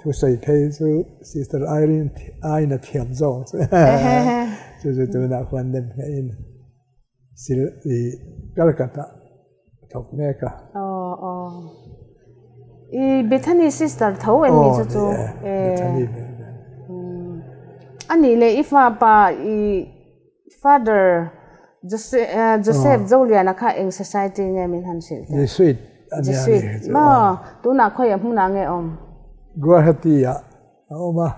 Thusawi phei chu Sister Irene aiin a thiam zawk chu. Chu chu tunah khuan nem ngeihin sil i Calcutta thawk mek a. I Bethany sister tho em ni chu chu? Bethany ve ve. A nih leh i fapa i Father Joseph Zoliana kha eng society nge min han hrilh teh? Jesuit a nia ni. Jesuit maw? Tunah khawiah hmunah nge awm? Guwahati ah a awm a,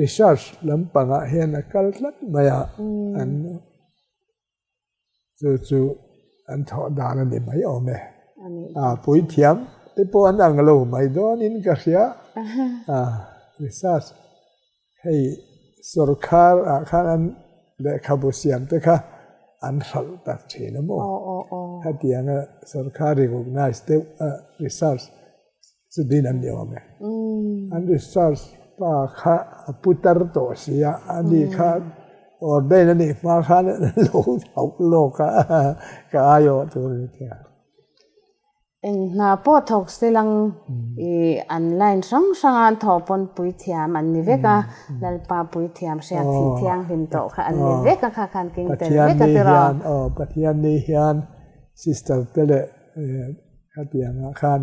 research lampangah hian a kal tlat mai a, an chu chu an thawh dan a ni mai awm e. A puithiam te pawh an ang lo mai dawnin ka hria, research Hei sorkar ah khan an lehkhabu siam te kha an hralh tak thin a maw? Khatianga sorkar recognize deuh a research chu din an ni awm e. An research pa kha a pu tar tawh si a, ani kha ordain a nih hma khan an lo hauh lawk a, ka aiawh tur a ni tia. Eng hna pawh thawk selang i an line hrang hranga an thawh pawn puithiam an ni vek a, Lalpa puithiam hriat thih thianghlim tawh kha an ni vek a, kha khan king tel vek a tiraw. Aw Pathian ni hian sister te leh khatiangah khan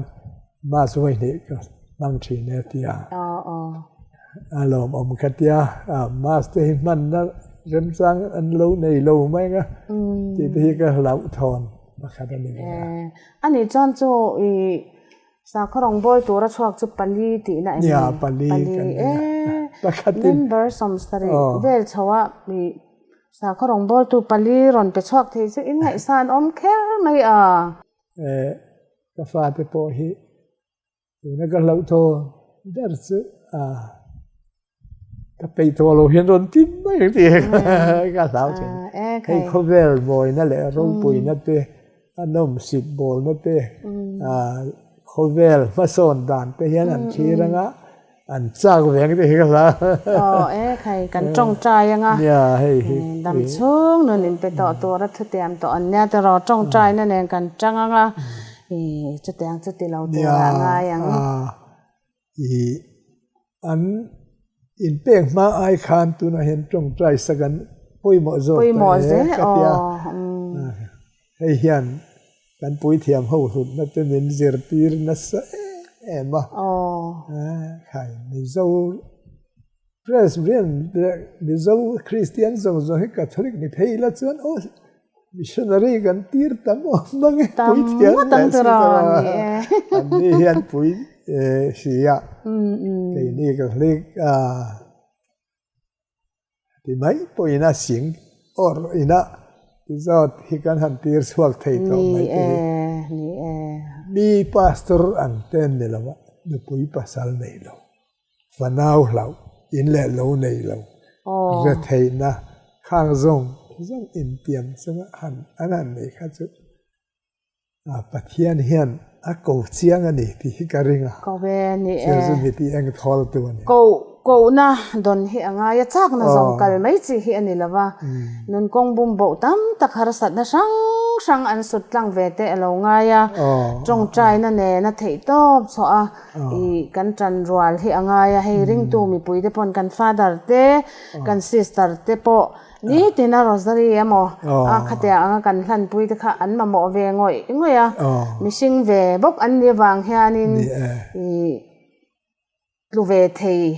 mass vawihnih ka hmang thin e tia. A lawmawm kha tia mass te hi hmanna remchang an lo nei lo mai ang a tih te hi ka hlauhthawn pakhat a ni ve a. A nih chuan chu i sakhaw rawngbâwl tura chhuak chu pali tihna em ni? Nia, pali kan ni a. Pakhatin. Member 70 vel chhoah i sakhaw rawngbâwltu pali rawn pe chhuak thei chu inngaihsan awm kher mai a. Ka fate pawh hi Tuna ka hlauhthawn ber chu a ka peih tawh lo hian rawn tin mai ang tih ka hlau thin. Hei khawvel mawina leh ropuina te, a nawmsip bawlna te, khawvel hmasawn dan te hian an thlir anga an chak ve ang tih hi ka hlau. Aw e khai kan tawngtai anga dam chhung nun inpe tawh tura thutiam tawh an nia tiraw tawngtaina nen kan tang anga. I chutiang chu ti lo tur ah ngai ang. Nia, i an inpek hma ai khan tunah hian tawngtai sak an pawimawh zawk ta e ka ti a. Hei hian kan puithiam ho hlutna te min zirtir nasa em em a. Khai Mizo Presbyterian leh Mizo Kristian zawng zawng hi Catholic ni phei ila chuan aw Missionary kan tir tam awm ang e, puithiam leh si chuan an ni hian pui si a, keini ka hlik a ti mai pawhin a sing awr ina ti zawt hi kan han tir chhuak thei tawh mai te hi. Mi pastor ang ten ni lo a, nupui pasal nei lo. Fanau hlauh in leh lo nei lo retheihna khang zawng zawng intiam chunga han an han nei kha chu Pathian hian a ko chiang a ni tih hi ka ring a. Ko ve ni e. Chu chu mi tih eng thawl tu a ni. Ko kohna dawn hi a ngai a, chakna zawng kal mai chi hi a ni lo va. Nun kawng bum boh tam tak harsatna hrang hrang an sut tlang ve te a lo ngai a. Tawngtaina nena theih tawp chhuah a. I kan tan rual hi a ngai a, hei ringtu mipui te pawn kan father te, kan sister te pawh nitin a rosary emaw a khatia anga kan hlanpui te kha an mamawh ve ngawih ngawih a, mihring ve bawk an nih avang hianin i tlu ve thei.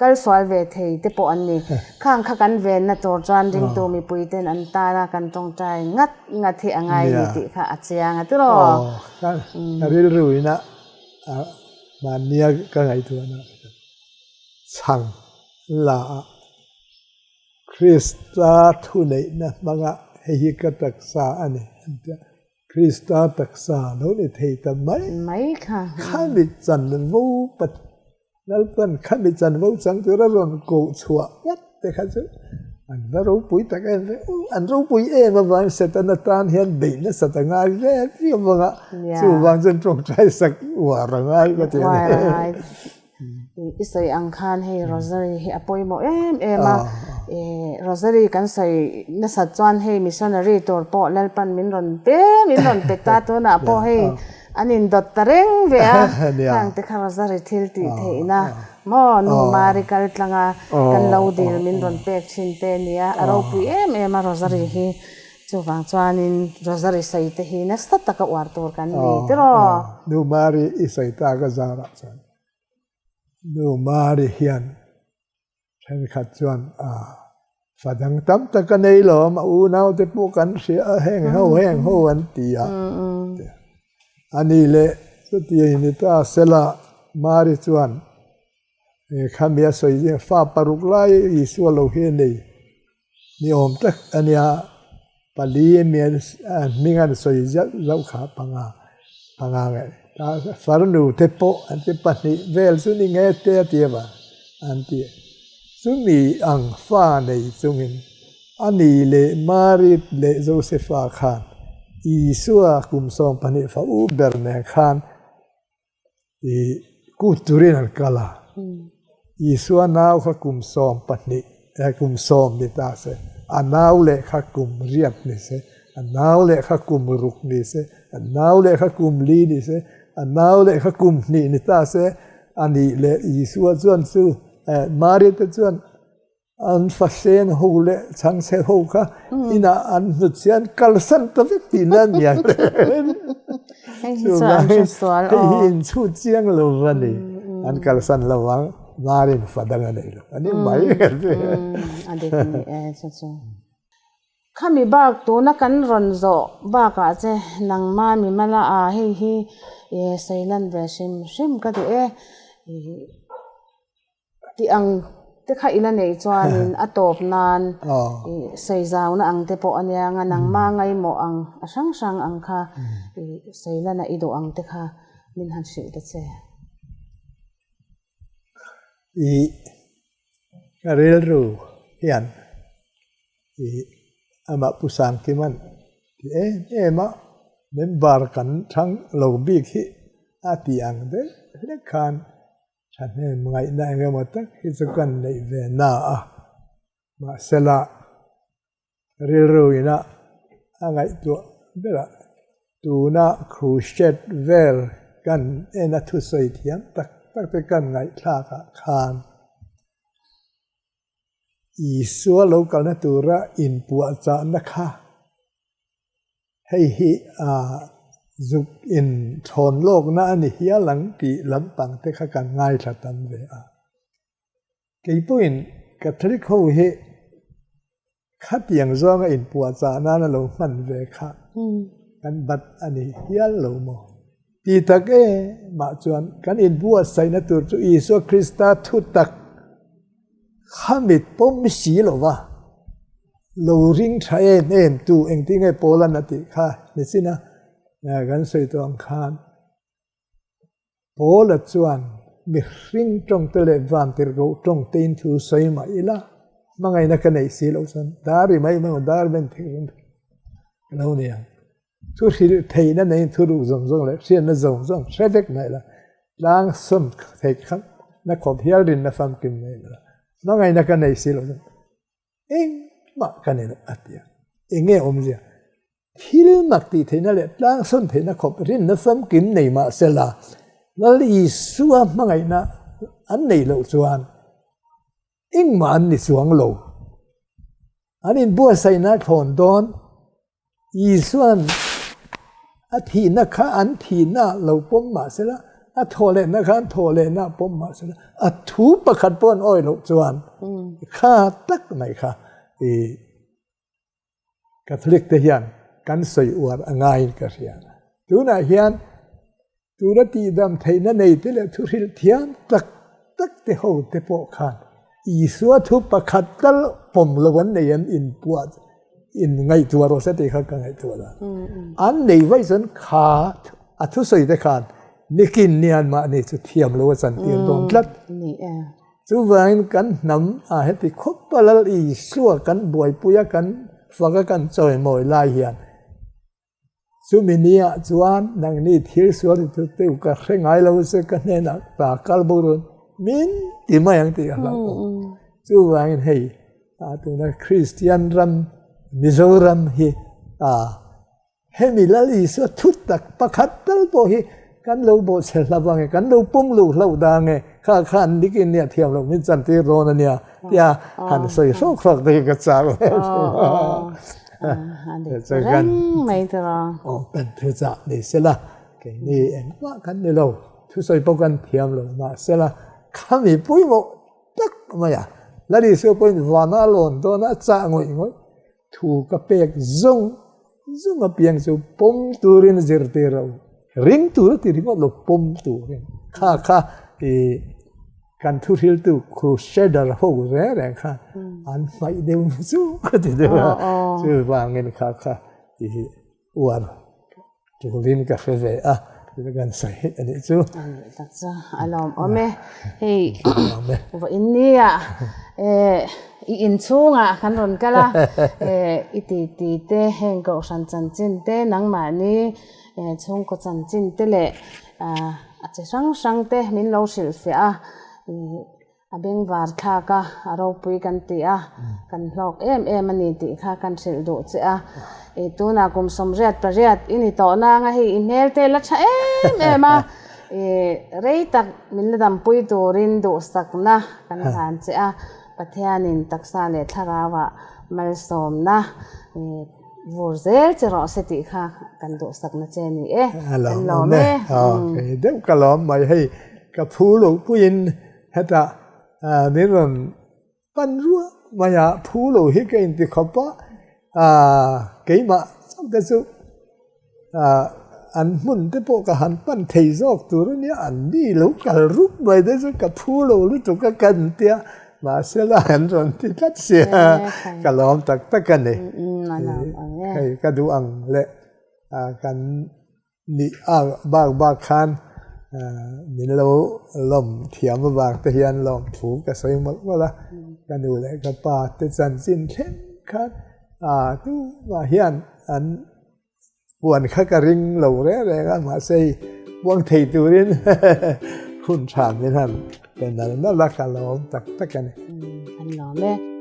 Kal sual ve thei te pawh an ni. Khang kha kan venna tur chuan ringtu mipui ten an tana kan tawngtai ngat ngat hi a ngai ni tih kha a chiang a tiraw? Aw, ka rilru ina mahnia ka ngaihtuahna chhang la a Krista thuneihna hmanga hei hi ka taksa a ni an tia. Krista taksa lo ni thei ta mai. Mai kha. Khami chanvo pat Lalpan khami chanvo chang tura rawn koh chhuah ngat te kha chu an va ropui tak em ve. An ropui em avangin Setana tan hian beih nasat a ngai ve viau vang a, chuvang chuan tawngtai sak uar a ngai ka ti a ni. Uar a ngai. I sawi ang khan hei Rosary hi a pawimawh em em a, Rosary kan sawi nasat chuan hei missionary tur pawh Lalpan min rawn pe min rawn pe ta tunah pawh hei an indawt ta reng ve a, khang te kha Rosary thil tih theihna maw nu Mari kal tlanga kan lo dil min rawn pek thin te a nia, a ropui em em a Rosary hi. Chuvang chuanin Rosary sawi te hi nasa taka uar tur kan ni tiraw? Nu Mari i sawi tak a zarah chuan Nu Mari hian thenkhat chuan a fa dang tam tak a nei lo a, a unau te pawh kan hria a, heng ho heng ho an ti a. A ni leh chuti ni ta sela Mari chuan khami a sawi zing fa paruk lai Isua lo hi a nei. Ni awm tak a nia, pali mi an hming an sawi zauh zauh kha panga panga nge ta farnu te pawh an ti pahnih vel chu ni nge te a ti ava an ti chumi ang fa nei chungin a ni leh Mari leh Josefa khan Isua kum 12 fa u ber nen khan I kut turin an kal a, Isua nau kha kum 12, eh kum 10 ni ta se, a nau leh kha kum 8 ni se, a nau leh kha kum 6 ni se, a nau leh kha kum 4 ni se, a nau leh kha kum 2 ni ta se, a nih leh Isua chuan chu eh Mari te chuan An fasen ho leh chhangchhe ho kha inah an hnut chian kalsan ta vek tih nan ni ang. Hei hi chu an hre sual aw. Hei hi inchhut chiang lo va ni. An kalsan lo ang, Marin fa dang a nei lo. A ni mai. A dik ni e chu chu. Khami bak tuna kan rawn zawh bakah che nangma mimala a hei hi sawilan ve hrim hrim ka duh e. Tih ang te kha i la neih chuanin a tawp nan i sawi zauna ang te pawh a nia nga nangma ngaimawh ang a hrang hrang ang kha i sawi lana i duh ang te kha min han hrilh ta che. I ka rilru hian i amah Pu Sangkiman ti em em a member kan thang lo bik hi a tih ang deuh hlek khan Thahnem ngaihna eng emaw tak hi chu kan neih ve na a, mahsela rilru ina a ngaihtuah berah tuna crusade vel kan en a thusawi thiam tak tak te kan ngaihthlak ah khan Isua lo kalna tura inpuahchahna kha Hei hi zuk in thawn lawkna a ni hial ang tih lampang te kha kan ngaithla tam ve a. Kei pawhin Catholic ho hi khatiang zawnga inpuahchah nan a lo hman ve kha kan bat a ni hial lo maw? Ti tak e mah chuan kan inbuatsaihna tur chu Isua Krista thutak Kha mit pawm si lo va, lo ring tha em em tu engtin nge Paul-a'n a tih kha nichin a kan sawi tawh ang khan Paul-a chuan mihring tawngte leh vantirhkoh tawngtein thu sawi mah ila hmangaihna ka neih si loh chuan dar i mai mai dar ben thei lo ni ang. Thu hrilh theihna neiin thu duh zawng zawng leh hriatna zawng zawng hre vek mai la, tlang sawn theih kha na khawp hial rinna famkim mai la, hmangaihna ka nei si lo chuan engmah ka nei lo a ti a. Eng nge awmzia? Thil mak tih theihna leh tlang sawn theihna khawp rinna famkim nei mah se la, Lal Isua hmangaihna an neih loh chuan engmah an ni chuang lo. An inbuatsaihna thlawn dawn Isuan a thihna kha an thihna lo pawm mah sela, a thawhlehna kha an thawhlehna pawm mah sela, a thu pakhat pawh an awih loh chuan kha tak mai kha i Catholic te hian kan sawi uar a ngaiin ka hria. Tunah hian Tuna tihdam theihna nei te leh thuhrilh thiam tak tak te ho te pawh khan Isua thu pakhat tal pawm lo an nei an inpuah in ngaihtuah rawh se tih kha ka ngaihtuah dan. An nei vaih chuan kha a thusawi te khan nikin nian mahni chu thiam lo a chantir dawn tlat. Chuvangin kan hnam ah heti khawp a Lal Isua kan buaipui a kan fak a kan chawimawi lai hian Chumi niah chuan nangni thil sual ti tu ka hre ngai lo se ka hnenah ta kal bo dawn. min ti mai ang tih a hlauhawm. Chuvangin hei tuna Kristian ram Mizoram hi hemi Lal Isua thu tak pakhat tal pawh hi kan lo bawhchhe hlauh ang e, kan lo pawm lo hlauh dang e, kha kha an dik in nia thiam loh min chantir dawn a nia tia han sawi hrawk hrawk te hi ka chak ve thin a. Reng mai tiraw. Aw kan thu chah ni sela keini engmah kan ni lo, thusawi pawh kan thiam lo mahsela khami pawimawh tak mai a, Lal Isua pawhin vana lawn dawn a chah ngawih ngawih Thu ka pek zawng zawng apiang chu pawm turin zirtir a u. Ring tur a ti ringawt lo, pawm turin. Kha kha i kan thuhriltu Crusader ho reng reng kha an hmaih deuh chu ka ti deuh a. Chuvangin kha kha i uar Turin ka hre ve a, tuna kan sawi a nih chu. A nih tak chu a lawmawm e. Hei vawiin nia i inchhungah kan rawn kal a, i titi te heng kohhran chanchin te nangmahni chhungkaw chanchin te leh a chi hrang hrang te min lo hrilhfiah a. A bengvar thlak a, a ropui kan ti a, kan hlawk em em a ni tih kha kan hrilh duh che a. I tunah kum 88 i ni tawh nang a, hei i hmel te la tha em em a, i rei tak min la dampui turin duhsakna kan hlan che a, Pathianin taksa leh thlarauah malsawmna i vur zel che rawh se tih kha kan duhsakna che a ni e. Kan lawm e. Kei deuh ka lawm mai hei ka phu lo puiin Hetah min rawn pan ruah mai a, phu lo hi ka inti khawp a, keimah chauh te chu an hmun te pawh ka han pan thei zawk tur a nia, an ni lo kal rup mai te chu ka phu lo lutuk a kan tia, mahse la an rawn ti tlat sia, ka lawm tak tak a ni. Hei ka duh ang leh kan Nih a bak bak khan min lo lawm thiam avang te hian lawmthu ka sawi mawlh mawlh a, ka nu leh ka pa te chanchin thleng khan tumah hian an puan kha ka ring lo reng reng a, mahse hei puang thei turin hun tha min han pe nal nalh a, ka lawm tak tak a ni. An lawm e.